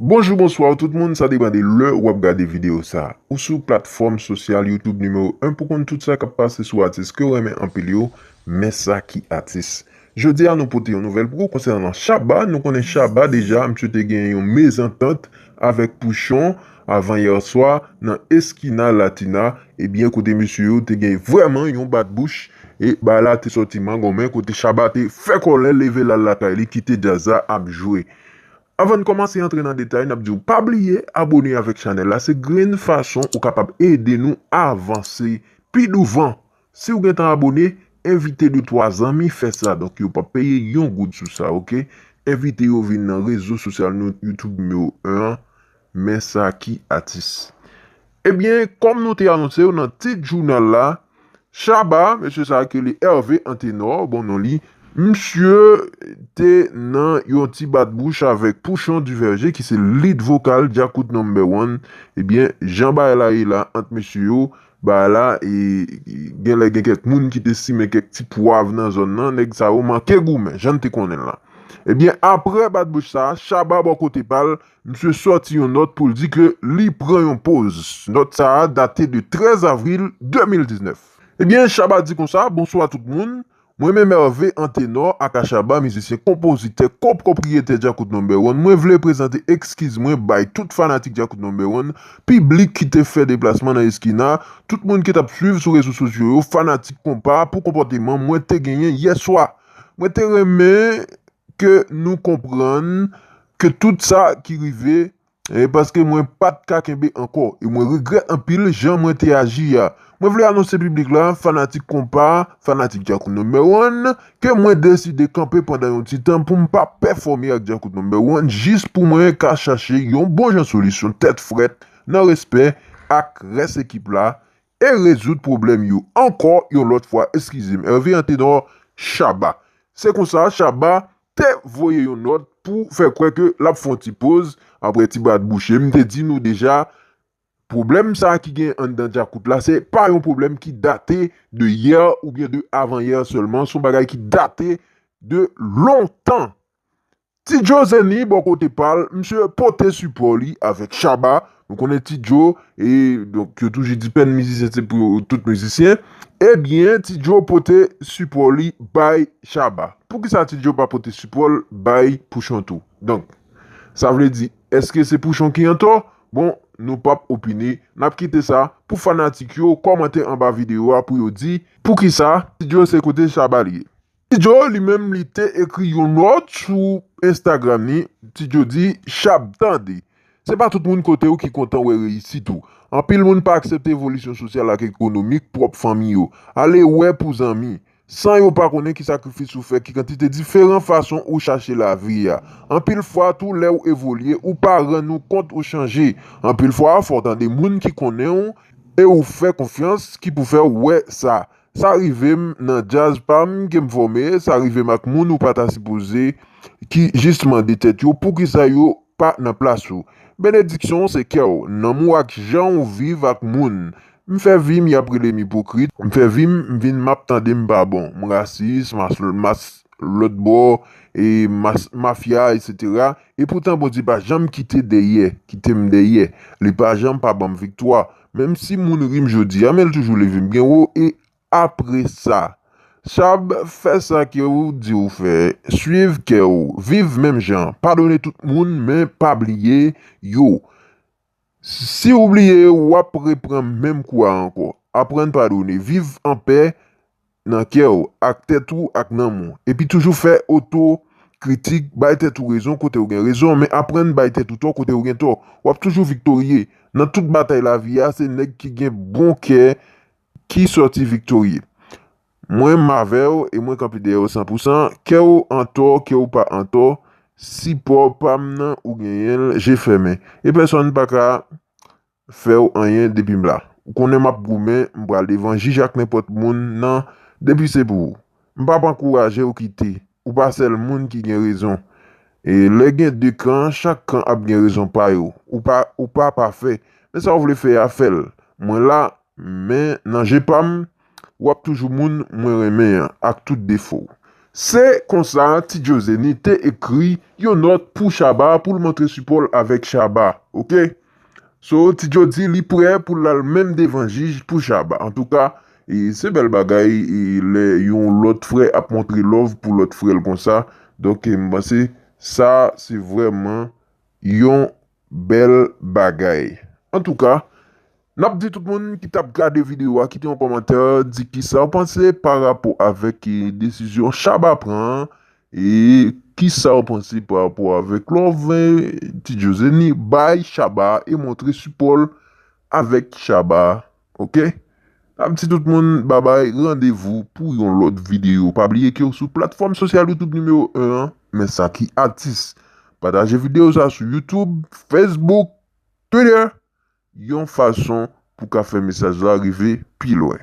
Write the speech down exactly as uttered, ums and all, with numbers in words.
Bonjou, bonswa tout moun, sa depann de lè w ap gade videyo sa. Ou sou platfòm sosyal YouTube nimewo en pou konn tout sa k ap pase sou atis ke w renmen anpil yo, men sa ki atis. Jodi a nou pote yon nouvèl pou ou konsènan Shabba. Nou konnen Shabba deja, misye te gen yon mezantant avèk Pouchon avan yè swa nan Eskina Latina, ebyen kote mesye yo te gen vrèman yon bat bouch e bagay la te sòti mangonmen kote Shabba te fè kòlè leve l al lakay li kite djaz la ap jwe. Avan n kòmanse antre nan detay, n ap di w pa bliye abone avèk chanèl la. Se grenn fason ou kapab ede nou avanse pi douvan. Si w gentan abone, envite de twa zanmi fè sa. Donk, yo p ap peye yon goud sou sa, oke? Envite yo vin nan rezo sosyal nou, YouTube nimewo en an, men sa ki atis. Ebyen, kòm nou te anonse w nan tit jounal la, Shabba, mesye sa a ki rele Hervé Anténor, bon non li, misye te nan yon ti bat bouch avèk Pouchon Duverger ki se lead vokal Djakout Number One. Ebyen, jan bagay la ye la ant mesye yo, bagay la, e, genlè gen kèk moun ki te simen kèk ti pwav nan zòn nan, nèg sa yo manke goumen, jan n te konnen l la. Ebyen, apre bat bouch sa a, Shabba bò kote pa l, misye sòti yon nòt pou l di ke li pran yon poz. Nòt sa a date de trèz avril de mil diznèf. Ebyen, Shabba di konsa, bonswa tout moun. Mwen menm Hervé Anténor, aka Shabba, mizisyen, konpozitè, kopwopriyetè Djakout Number One, mwen vle prezante ekskiz mwen bay tout fanatik Djakout Number One, piblik ki te fè deplasman nan Eskina, tout moun ki t ap swiv sou rezo sosyo yo, fanatik konpa pou konpòteman mwen te genyen yè swa. Mwen te renmen ke nou konprann ke tout sa ki rive, e paske mwen pa t ka kenbe ankò, e mwen regrèt anpil jan mwen te aji a. Mwen vle anonse piblik la, fanatik konpa, fanatik Djakout Number One, ke mwen deside kanpe pandan yon ti tan pou m pa pèfòme ak Djakout Number One, jis pou mwen ka chache yon bon jan solisyon tèt frèt, nan respè ak rès ekip la, e rezoud pwoblèm yo ankò yon lòt fwa, eskize m, Hervé Anténor, Shabba. Se konsa, Shabba te voye yon nòt pou fè kwè ke l ap fè yon ti poz apre ti bat bouch. M te di nou deja, pwoblèm sa a ki gen anndan Djakout la, se pa yon pwoblèm ki date de yè oubyen de avan yè sèlman, se yon bagay ki date de lontan. Ti Joe Zenny, bò kote pa l, misye pote sipò li avèk Shabba. Nou konnen Ti Joe, e donk yo toujou di pèn mizisyen se pou tout mizisyen. Ebyen, Ti Joe pote sipò li bay Shabba. Poukisa Ti Joe pa pote sipò l bay Pouchon tou? Donk, sa vle di, èske se Pouchon ki antò? Bon, nou p ap opine. N ap kite sa pou fanatik yo kòmante anba videyo a pou yo di poukisa Ti Joe se kote Shabba li ye. Ti Joe, li menm, li te ekri yon nòt sou Instagram li. Ti Joe di, Shab, tande. Se pa tout moun kote w ki kontan wè reyisit ou. Anpil moun pa aksepte evolisyon sosyal ak ekonomik pwòp fanmi yo. Ale wè pou zanmi. San yo pa konnen ki sakrifis ou fè, ki kantite diferan fason ou chache lavi a. Anpil fwa tou, lè w evolye, ou pa rann ou kont ou chanje. Anpil fwa, fò w tande moun ki konnen w e ou fè konfyans ki pou fè w wè sa. Sa rive m nan djaz pa m ke m fòme, sa rive m ak moun ou pa ta sipoze ki jis mande tèt yo poukisa yo pa nan plas ou. Benediksyon w se kè w, nanm ou ak jan w viv ak moun. M fè vi m, y ap rele m ipokrit. M fè vi m, m vin m ap tande m pa bon. M rasis, m as, m as lòt bò, e m as mafya, etsetera. Epoutan, Bondye pa janm kite dèyè, kite m dèyè. Li pa janm pa ban m viktwa. Menm si moun ri m jodi a, men l toujou leve m byen wo. E apre sa, Shab, fè sa kè w di w fè. Swiv kè w. Viv menm jan. Padone tout moun, men pa bliye yo. Si w bliye, w ap reprann menm kou a ankò. Aprann padone. Viv anpè nan kè w, ak tèt ou, ak nanm ou. Epi toujou fè otokritik, bay tèt ou rezon kote w gen rezon, men aprann bay tèt ou tò kote w gen tò. W ap toujou viktorye. Nan tout batay lavi a, se nèg ki gen bon kè ki sòti viktorye. Mwen, m avè w e mwen kanpe dèyè w san pou san. Kè w antò, kè w pa antò, sipò pa m nan ou genyen l je fèmen. E pèsonn pa ka fè w anyen depi m la. Ou konnen m ap goumen, m pral devan jij ak nenpòt moun nan depi se pou ou. M p ap ankouraje w kite. Ou pa sèl moun ki gen rezon. E lè gen de kan, chak kan ap gen rezon pa yo. Ou pa, ou pa pafè. Men sa w vle fè a, fè l. Mwen la, men nan je pa m, w ap toujou moun mwen renmen an, ak tout defo w. Se konsa Ti Joe Zenny te ekri yon nòt pou Shabba pou l montre sipò l avèk Shabba, oke? So, Ti Joe di li prè pou l al menm devan jij pou Shabba. Antouka, e, se bèl bagay, e, lè yon lòt frè ap montre love pou lòt frè l konsa. Donk, e, m panse sa se vrèman yon bèl bagay. Antouka, n ap di tout moun ki t ap gade videyo a, kite yon kòmantè, di kisa w panse pa rapò avèk, e, desizyon Shabba pran an, e kisa w panse pa rapò avèk love, e, Ti Joe Zenny bay Shabba e montre sipò l avèk Shabba, oke? N ap di tout moun babay, randevou pou yon lòt videyo. Pa bliye ke w sou platfòm sosyal YouTube nimewo en an, men sa ki atis. Pataje videyo sa sou YouTube, Facebook, Twitter, yon fason pou ka fè mesaj la rive pi lwen.